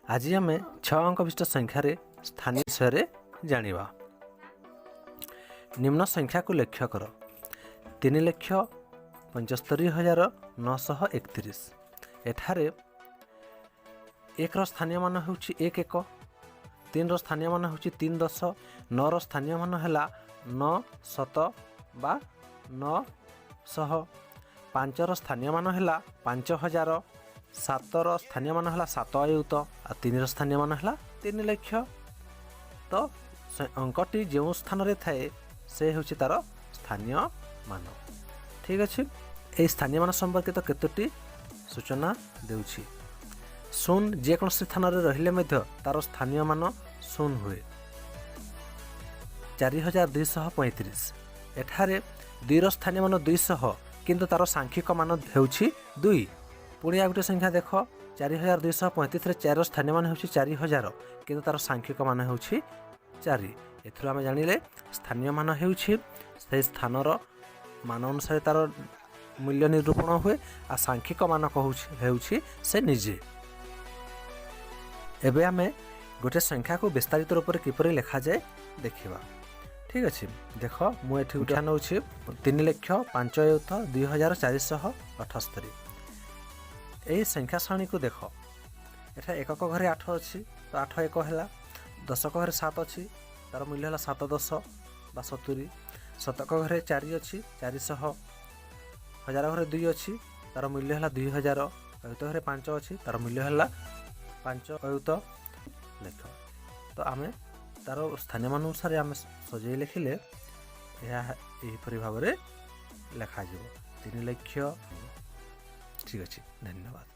ଆଜି ଆମେ 6 ଅଙ୍କ ବିଶିଷ୍ଟ ସଂଖ୍ୟାରେ ସ୍ଥାନୀୟ ବିଷୟରେ ଜାଣିବା। ନିମ୍ନ ସଂଖ୍ୟାକୁ ଲକ୍ଷ୍ୟ କର, 3,75,931। ଏଠାରେ 1ର ସ୍ଥାନୀୟ ମାନ ହେଉଛି 1 ଏକ, 3ର ସ୍ଥାନୀୟ ମାନ ହେଉଛି 3 10, 9ର ସ୍ଥାନୀୟ ମାନ ହେଲା 9 ଶତ ବା 900, 5ର ସ୍ଥାନୀୟ ମାନ ହେଲା 5000, 7ର ସ୍ଥାନୀୟ ମାନ ହେଲା 7 ଅୟୁତ ଆଉ 3ର ସ୍ଥାନୀୟ ମାନ ହେଲା 3 ଲକ୍ଷ। ତ ସେ ଅଙ୍କଟି ଯେଉଁ ସ୍ଥାନରେ ଥାଏ, ସେ ହେଉଛି ତା'ର ସ୍ଥାନୀୟ ମାନ। ଠିକ୍ ଅଛି, ଏହି ସ୍ଥାନୀୟ ମାନ ସମ୍ପର୍କିତ କେତୋଟି ସୂଚନା ଦେଉଛି। 0 ଯେକୌଣସି ସ୍ଥାନରେ ରହିଲେ ମଧ୍ୟ ତା'ର ସ୍ଥାନୀୟ ମାନ 0 ହୁଏ। 4235, ଏଠାରେ 2ର ସ୍ଥାନୀୟ ମାନ 200, କିନ୍ତୁ ତା'ର ସାଂଖ୍ୟିକ ମାନ ହେଉଛି 2। ପୁଣି ଆଉ ଗୋଟିଏ ସଂଖ୍ୟା ଦେଖ, 4235ରେ 4ର ସ୍ଥାନୀୟ ମାନ ହେଉଛି 4000, କିନ୍ତୁ ତା'ର ସାଂଖ୍ୟିକ ମାନ ହେଉଛି 4। ଏଥିରୁ ଆମେ ଜାଣିଲେ, ସ୍ଥାନୀୟ ମାନ ହେଉଛି ସେହି ସ୍ଥାନର ମାନ ଅନୁସାରେ ତା'ର ମୂଲ୍ୟ ନିରୂପଣ ହୁଏ ଆଉ ସାଂଖ୍ୟିକ ମାନ କହୁଛି ହେଉଛି ସେ ନିଜେ। ଏବେ ଆମେ ଗୋଟିଏ ସଂଖ୍ୟାକୁ ବିସ୍ତାରିତ ରୂପରେ କିପରି ଲେଖାଯାଏ ଦେଖିବା। ଠିକ୍ ଅଛି, ଦେଖ, ମୁଁ ଏଠି ଗୋଟେ ନେଉଛି 3 ଲକ୍ଷ 5 ଅୟୁତ 2478। ଏହି ସଂଖ୍ୟା ଶ୍ରେଣୀକୁ ଦେଖ। ଏଠାରେ ଏକକ ଘରେ 8 ଅଛି, ତ 8 ଏକ ହେଲା। ଦଶକ ଘରେ 7 ଅଛି, ତା'ର ମୂଲ୍ୟ ହେଲା 7 10 ବା 70। ଶତକ ଘରେ 4 ଅଛି, 400। ହଜାର ଘରେ 2 ଅଛି, ତା'ର ମୂଲ୍ୟ ହେଲା 2000। ଅୟୁତ ଘରେ 5 ଅଛି, ତା'ର ମୂଲ୍ୟ ହେଲା 5 ଅୟୁତ ଲେଖ। ତ ଆମେ ତା'ର ସ୍ଥାନୀୟ ମାନ ଅନୁସାରେ ଆମେ ସଜେଇ ଲେଖିଲେ ଏହା ଏହିପରି ଭାବରେ ଲେଖାଯିବ, 3 ଲକ୍ଷ। ଠିକ୍ ଅଛି, ଧନ୍ୟବାଦ।